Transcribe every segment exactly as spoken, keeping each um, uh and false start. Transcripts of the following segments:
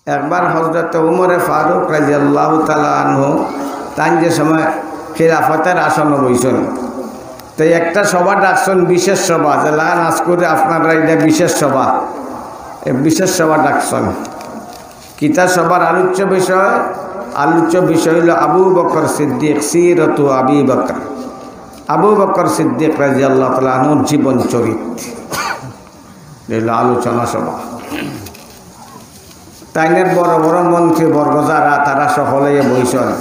একবার হযরত উমরে ফারুক রাদিয়াল্লাহু তাআলা আনহু তাইন যে সময় খিলাফতের আসনে বইছইন, তো একটা সভা ডাকছইন, বিশেষ সভা, যে লাগান আজ করে আপনারা এটা বিশেষ সভা, এই বিশেষ সভা ডাকছইন। কিতা সভার আলোচ্য বিষয়? আলোচ্য বিষয় হইল আবু বকর সিদ্দিক, সিরতু আবি বকর, আবু বকর সিদ্দিক রাদিয়াল্লাহু তাআলা আনহুর জীবন চরিত। এই হইল আলোচনা সভা। তাইনের বড় বড় মন্ত্রীবর্গ যারা, তারা সকলে বইছইন।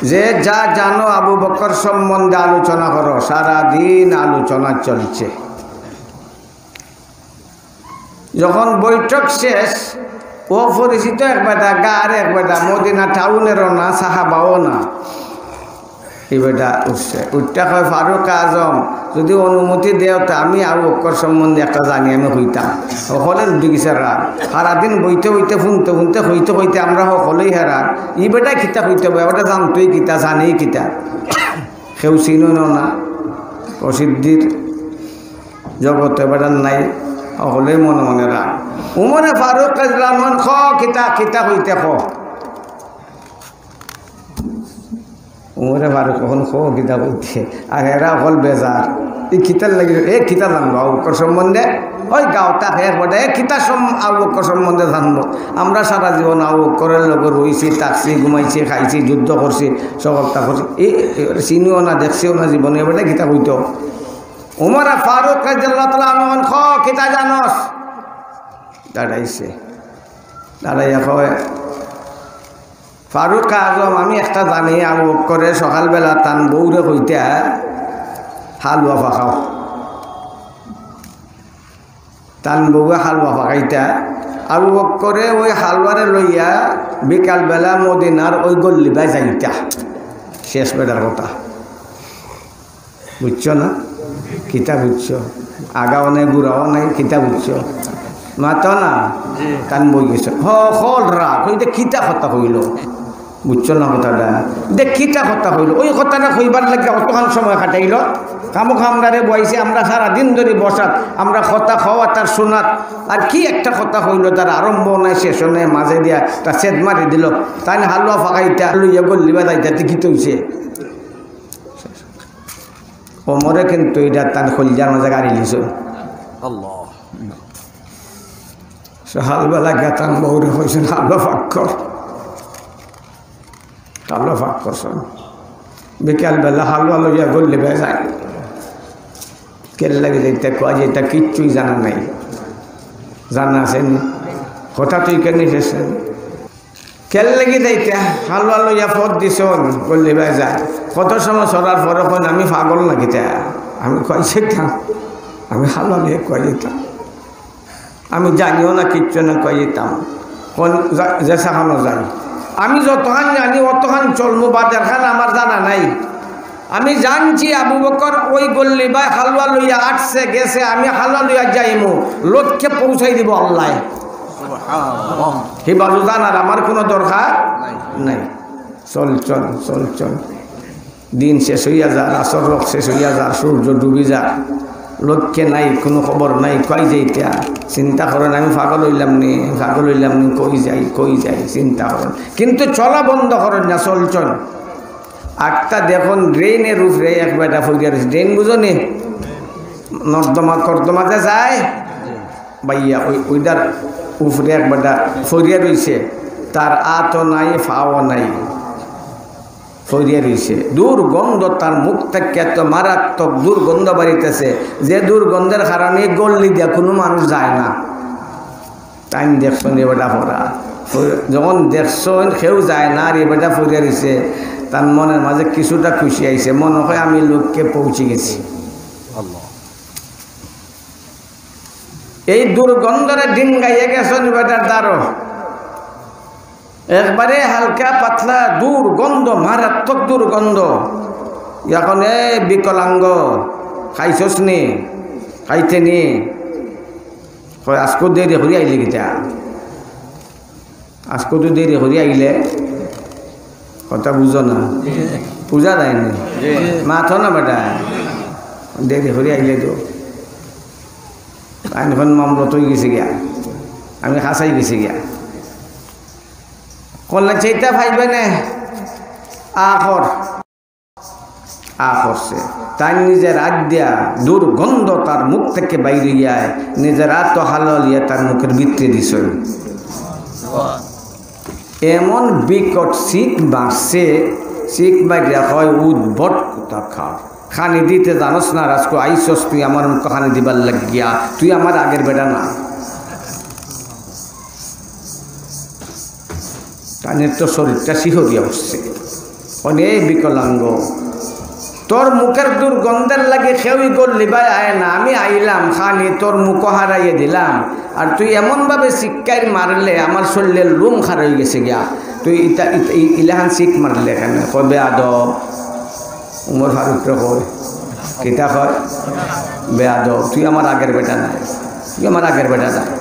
যে যা জানো আবু বকর সম্বন্ধে আলোচনা করো, সারাদিন আলোচনা চলছে। যখন বৈঠক শেষ, অপরিচিত এক বেটা, গাঁর এক বেটা, মদিনা টাউনেরও না, সাহাবাও না, এই বেটা উঠছে, উঠতে কয়, "ফারুক আজম, যদি অনুমতি দেও, তো আমি আবু বকর সম্বন্ধে একটা জানি আমি কইতাম।" সকলে উঠি গেছে রাগ। সারাদিন বইতে বইতে, শুনতে শুনতে, কইতে কইতে আমরা সকলেই হেরান। ই বেটা কিতা কইতে হবে, বেটা জানতোই কিতা, জানেই কিতা। কেউ চিনইন না, প্রসিদ্ধির জগতে বেটার নাই, সকলেই মনে মনে রাগ। উমরে ফারুক রাদিয়াল্লাহু আনহু, "খ কিতা, কিতা কইতে খ।" উমরে ফারুক অখন খ কিতা কইতে, আর এরা অকল বেজার। ই কিতার লাগি, এ কিতা জানবো আবু বকর সম্বন্ধে? ওই গাঁওত এক বেটা, এ কিতা সম-, আবু বকর সম্বন্ধে জানবো? আমরা সারা জীবন আবু বকরের লগে রইছি, থাকছি, ঘুমাইছি, খাইছি, যুদ্ধ করছি, সকলতা করছি। এ, এ, চিনিও না, দেখছিও না জীবনে, এ বেটা কিতা কইতো? উমর ফারুক রাদিয়াল্লাহু তাআলা আনহু, "খ, কিতা জানোস?" দাঁড়াইছে। দাঁড়াইয়া কয়, "ফারুক আজম, আমি একটা জানি, আবু বকরে সকালবেলা তান বউরে কইতা, 'হালুয়া ফাকাও।' তান বউয়ে হালুয়া ফাকাইতা, আবু বকরে ওই হালুয়ারে লইয়া বিকালবেলা মদিনার ওই গল্লিবায় যাইতা।" শেষ বেটার কথা। বুঝছো না? কিতা বুঝছো? আগাও নাই, গুড়াও নাই, কিতা বুঝছো? মাতো না? তান বউ গেছে। হ, হল রাগ, ওই যে কিতা কথা কইলো? বুঝছো না কথাটা? দে কিতা কথা কইলো? ওই কথাটা কইবার লাগি অতখান সময় কাটাইলো। খামোখা আমরারে বইছে, আমরা সারা দিন ধরি বসাত, আমরা কথা কওয়াত আর শোনাত। আর কি একটা কথা কইলো, তার আরম্ভ নাই, শেষ নাই, মাঝে দিয়া তা ছেদ মারি দিল। তাইন হালুয়া ফাকাইতা, লইয়া গল্লিবায় যাইতা, তে কিতা অইছে? ওমরে কিন্তু এটা তান কলিজার মাঝে গাড়ি লিছইন। আল্লাহ। সকালবেলা গিয়া তান বউরে কইছইন, "হালুয়া ফাক কর।" হালুয়া ফাক করছইন। বিকালবেলা হালুয়া লইয়া গল্লিবায় যায়। কেল্লাগি যাইতা, কই যাইতা, কিচ্ছুই জানা নাই। জানা আছে নি? হঠাৎ ওইখানে এসেছে। কেল্লাগি যাইতা, হালুয়া লইয়া পথ দিছইন, গল্লিবায় যায়। কত সময় চলার পরে কইন, "আমি পাগল না কিতা? আমি কই যাইতাম? আমি হালুয়া লইয়া কই যাইতাম? আমি জানিও না কিচ্ছু না, কই যাইতাম।" কইন, "যা, যেছাখানো যাই। আমি যতখান জানি, অতখান চলমু, বাদেরখান আমার জানা নাই। আমি জানছি আবু বকর ওই গল্লিবায় হালুয়া লইয়া আটছে, গেছে, আমি হালুয়া লইয়া যাইমু, লক্ষ্যে পৌঁছাই দিব আল্লায়।" সুবহানাল্লাহ। হি বাজু জানার আমার কোনো দরকার নাই। চলছইন, চলছইন। দিন শেষ অইয়া যার, আসর রক শেষ অইয়া যার, সূর্য ডুবি যার, লক্ষ্যে নাই, কোনো খবর নাই, কই যাইতা? চিন্তা করইন, "আমি পাগল অইলাম নি, পাগল অইলাম নি, কই যাই, কই যাই?" চিন্তা করইন, কিন্তু চলা বন্ধ করইন না, চলছইন। আখতা দেখইন ড্রেইনের উপরে এক বেটা পড়িয়া রইছে। ড্রেইন বুঝো নি? নর্দমা কর্দমা যে যায়, বাইয়া, ওই, ওইটার উপরে এক বেটা পড়িয়া রইছে। তার আতও নাই, পাও নাই, পড়িয়া রইছে। দুর্গন্ধ তার মুখ থাকি এত মারাত্মক দুর্গন্ধ বারিতেছে, যে দুর্গন্ধের কারণে এই গল্লি দিয়া কোনো মানুষ যায় না। তাইন দেখছইন এ বেটা পড়া। যখন দেখছইন কেউ যায় না আর এ বেটা পড়িয়া রইছে, তান মনের মাঝে কিছুটা খুশি আইছে, মনে হয় আমি লক্ষ্যে পৌঁছি গেছি। আল্লাহ। এই দুর্গন্ধরে ডিঙ্গাইয়া গেছইন এ বেটার দারো। একবারে হালকা পাতলা দুর্গন্ধ, মারাত্মক দুর্গন্ধ। এখন, "এ বিকলাঙ্গ, খাইছস নি? খাইতে নি?" কয়, "আজকে দেরি করি আইলে কিতা? আজকে তো দেরি করি আইলে।" কথা বুঝো না? বুঝা যায়নি? মাতো না বেটা, দেরি করি আইলে তো। আইন এখন মামলত অই গেছে গিয়া, আমি হাসাই গেছি গিয়া। কইলা, "চাইতা পাইবে নে, আ কর।" আ করছে। তাই নিজের আত দিয়া দুর্গন্ধ তার মুখ থেকে বাইরে গিয়ায়, নিজের আত তো হালালিয়া তার মুখের ভিতরে দিছে। এমন বিকট চিক মারছে, চিক মারিয়া কয়, "উদ্ভট কোথাকার, খানি দিতে জানোস না, আজকে আইসস তুই আমার মুখো খানি দিবার লাগিয়া, তুই আমার আগের বেটা না।" তাইনর তো শরীরটা শিহরিয়া উঠছে। অনে, "এ বিকলাঙ্গ, তোর মুখের দুর্গন্ধের লাগি কেউ ইগু লিবায় আয় না, আমি আইলাম খানি তোর মুখো হারাইয়া দিলাম, আর তুই এমনভাবে চিক্কাইর মারলে আমার শরীরের লোম খাড়া অইগেছে গিয়া, তুই ইতা, ইতা, ই-, ইলাখান চিক মারলে কেনে?" কয়, "বেয়াদব।" উমর ফারুকরে কয়, কিতা কয়? "বেয়াদব, তুই আমার আগের বেটা নায়, তুই আমার আগের বেটা নায়।"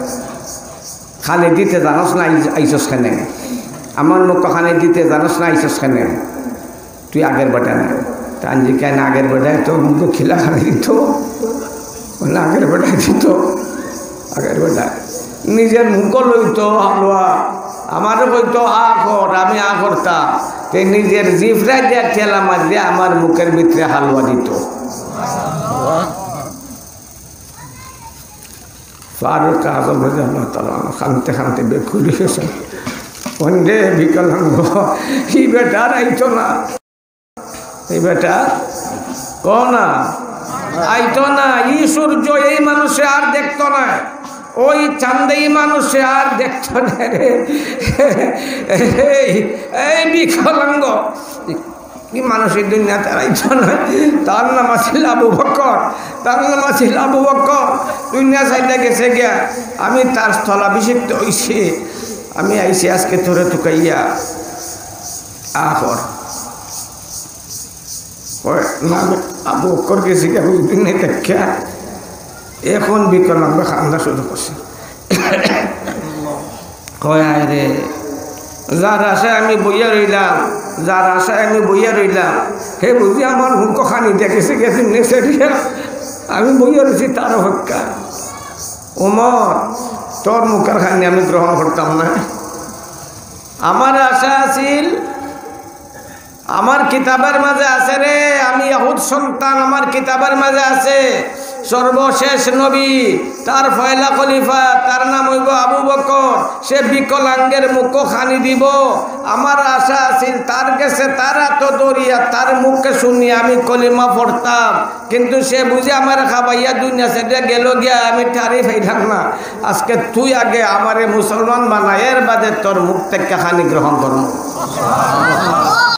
খানি দিতে জানোস না, আই-, আইসস কেনে? আমার মুখো খানি দিতে জানোস না, আইসস কেনে? তুই আগের বেটা নায়। তাইন জিকাইন, "আগের বেটায় তো মুখো কিলা খানি দিত?" বলে, "আগের বেটায় দিত, আগের বেটায়।" নিজের মুখো লইতো হালুয়া, আমারে কইতো, "আ কর", আমি আ করতাম। তে নিজের জিফরায় দিয়া ঠেলা মারিয়া আমার মুখের ভিতরে হালুয়া দিত। ফারুক আজম রাদিয়াল্লাহু তাআলা আনহু কানতে কানতে বেকুল অইগেছইন। "অনে, বিকলাঙ্গ, ই বেটা আর আইতো না, ই বেটা, কও না, আইতো না, ই সূর্য এই মানুষে আর দেখতো না, ওই চান্দে ই মানুষে আর দেখতো না রে।" এই, এই বিকলাঙ্গ, ই মানুষ ই দুনিয়াত আর আইতো নায়। তার নাম আছিল আবু বকর, তার নাম আছিল আবু বকর। দুনিয়া ছাড়িয়া গেছে গিয়া, আমি তার স্থলাভিষিক্ত অইছি। আমি আইছি আজকে তোরে তুকাইয়া। আ কর। কয়, "না, আমি আবু বকর গেছি গিয়া, ওই দিন নাই দেখা।" এখন বিকলাঙ্গ কান্দা শুরু করছে। কয়, "আয় রে, যার আশায় আমি বইয়া রইলাম, যার আশায় আমি বইয়া রইলাম, হে বুঝি আমার মুখো খানি দেখেছে গেছে নেশারিয়া, আমি বইয়া রইছি তার অপেক্ষা। উমর, তোর মুখের খানি আমি গ্রহণ করতাম না। আমার আশা আছিল, আমার কিতাবের মাঝে আছে রে, আমি ইয়াহুদ সন্তান, আমার কিতাবের মাঝে আছে, সর্বশেষ নবী, তার পয়লা খলিফা, তার নাম অইবো আবু বকর, সে বিকলাঙ্গের মুখো খানি দিবো। আমার আশা আছিল তার গেছে, তার আতো ধরিয়া, তার মুখে শুনিয়া আমি কলিমা পড়তাম, কিন্তু সে বুঝি আমারে খাবাইয়া দুনিয়া ছাড়িয়া গেলো গিয়া, আমি ঠারই পাইলাম না। আজকে তুই আগে আমারে মুসলমান বানা, এর বাদে তোর মুখ থাকি খানি গ্রহণ করমু।"